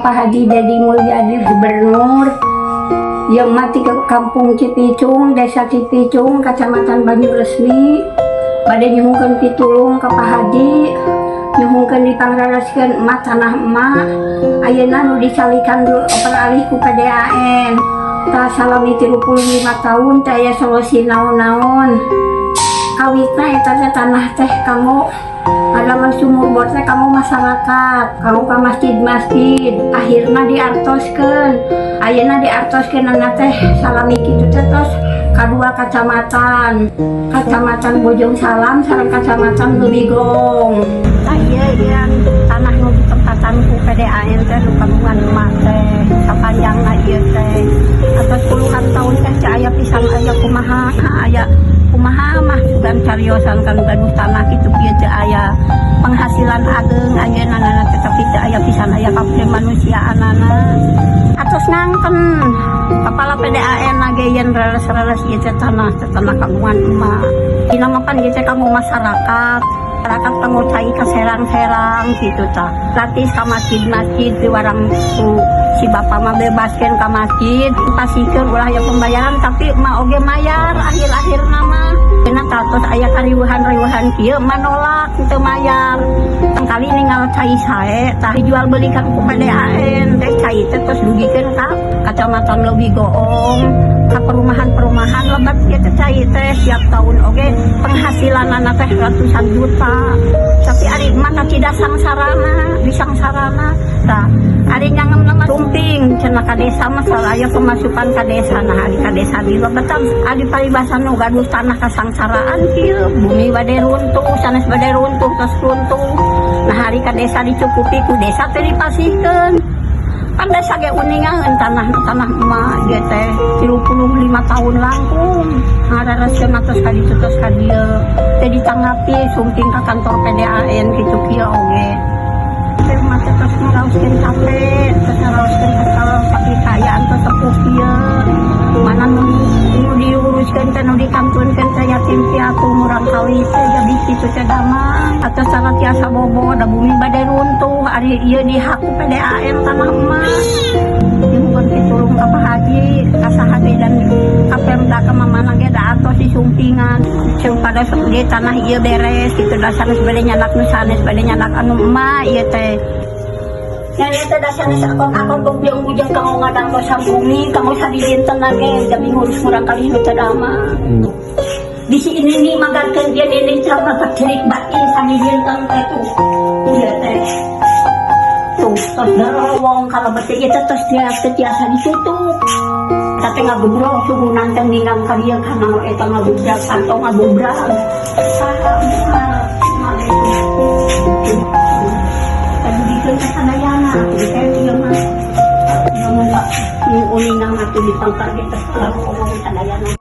Pak Haji Dedi Mulyadi, Gubernur. Yang mati ke Kampung Cipicung, Desa Cipicung, Kecamatan Banyuresmi. Bade nyuhunkeun pitulung ka Pak Haji, nyuhunkeun dipanglereskeun emak tanah emak. Ayeuna nu dicalikan peralih ku PDAM. Tah, salami 35 tahun teh aya solusi naon-naon. Kawitna eta teh tanah teh kanggo ada sumur bor teh, kanggo masyarakat, kanggo ka masjid-masjid. Akhirna diartoskeun. Ayeuna diartoskeun teh salami kitu teh tos kadua kecamatan, Kecamatan Bojong Salam sareng Kecamatan Leuwigoong. Tah, ieu ieu tanah nu ditempatan ku PDAM teh nu kagungan emak teh sapanjangna ieu teh atos puluhan tahun teh teu aya pisan, aya kumaha, aya kumaha mah sugan cariosan kan gaduh tanah kitu kieu teu aya penghasilan ageng ayeuna nana teh, tapi teu aya pisan aya kemanusiaanana. Atos ngangken kepala PDAM ge yen reres-reres ieu teh tanah teh tanah kagungan emak. Dina mah pan ieu teh kanggo masyarakat, masyarakat kanggo cai ka serang-serang gitu tah, gratis ka masjid-masjid. Diwarang ku si bapak mah bebaskeun ka masjid, pasikeun ulah aya pembayaran, tapi emak oge mayar akhir-akhir nama. Kena tos aya kariweuhan-riweuhan kieu, emak nolak teu mayar. Kali ningal cai sae tah dijual belikan ku PDAM teh, cai teh tos dugikeun ka Kecamatan Leuwigoong, ka perumahan-perumahan lebat ieu teh cai teh. Tiap tahun oge penghasilan teh ratusan juta, tapi ari emak tidak sangsarana disangsarana. Tah, ari nyangemna mah sumping cenah ka desa mah aya pemasukan ka desa. Nah, ari ka desa dilebetan, ari paribasan nu gaduh tanah kasangsaraan kieu, bumi bade runtuh, sanes bade runtuh, tos runtuh. Nah, ari ka desa dicukupi ku desa teh dipasihkeun. Pan desa ge uningaeun tanah tanah emak ieu teh 35 tahun langkung ngarereskeun atos ka ditu, tos ka dieu teh ditanggapi. Sumping ka kantor PDAM kitu kieu oge teh mah teh tos ngaraoskeun capek, tos ngaraoskeun kesel, tapi kaayaan tos sepuh kieu mana nu diuruskeun teh, nu dikantunkeun teh yatim piatu murangkalih teh. Jadi kitu teh damang atos cara tiasa bobo da bumi bade runtuh, ari ieu di hak ku PDAM tanah emak. Nyuhunkeun pitulung ka Pak Haji, ka saha deui dan ka Pemda, ka mamana ge da atos disumpingan pada ge tanah ieu beres kitu da sanes bade nyandak nu sanes, bade nyandak anu emak ieu teh. Nya ieu teh da sanes akon-akon bujang-bujang kanggo ngadangtosan bumi, kanggo sadidinten ge demi ngurus murangkalih nu teu damang. Bisi ini nih magarkeun dia ini cara cerik batin sadidinten teh tuh. Ieu teh. Tuh, tos darowong kalau betul ieu teh tos teu tiasa ditutup. Teh ngagebrog suhunan teh ninggang ka dieu kana eta ngabubrak kantong ngabubrak. Saha mah itu. Kadugikeun ka sadayana atuh teh ieu mah. Ieu mah uningan atuh dipangkar ge teh ngomong sadayana.